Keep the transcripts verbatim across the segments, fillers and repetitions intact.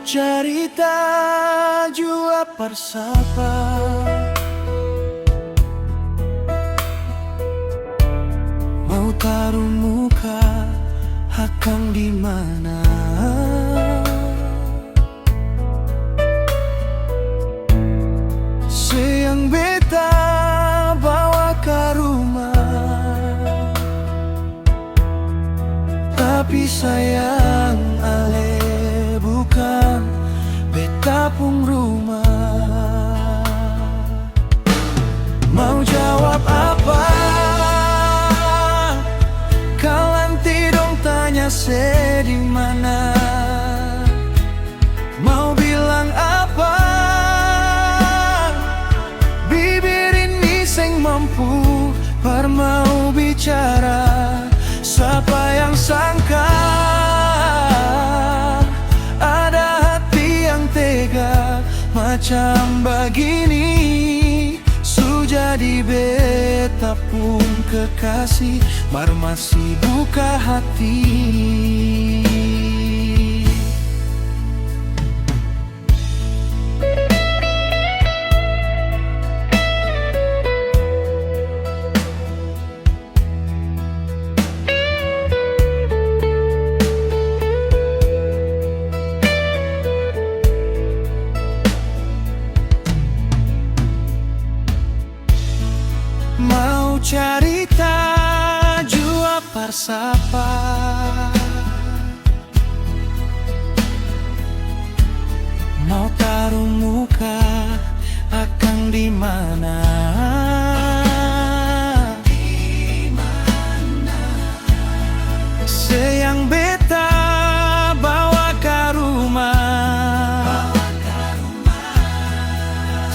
Carita jua par sapa, mau taru muka akang di mana? Se yang beta bawa ka rumah. Tapi sayang, ale bukan beta pung rumah. Mau jawab apa? Kal nanti dong tanya se di mana? Mau bilang apa? Bibir ini seng mampu par mau bicara. Sapa yang sangka ada hati yang tega macam bagini? Su jadi beta pung kekasih, mar masih buka hati. Mau carita jua par sapa, mau taru muka akang di mana? Se yang beta bawa ka rumah.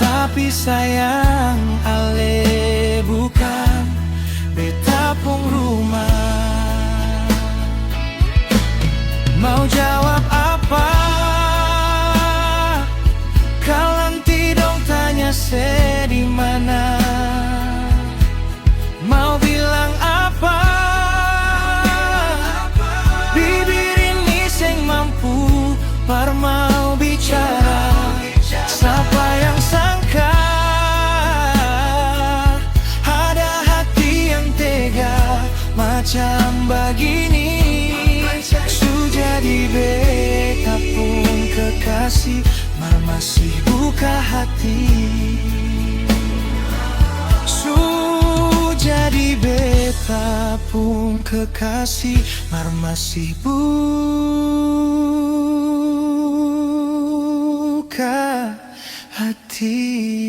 Tapi sayang, ale bukan beta pung rumah. Mau jawab apa? Kal nanti dong tanya se di mana? Mau bilang apa? Bibir ini seng mampu par mau bicara. Sapa yang sangka ada hati yang tega macam bagini? Su jadi beta pung kekasih, mar masih buka hati. Su jadi beta pung kekasih, mar masih buka hati.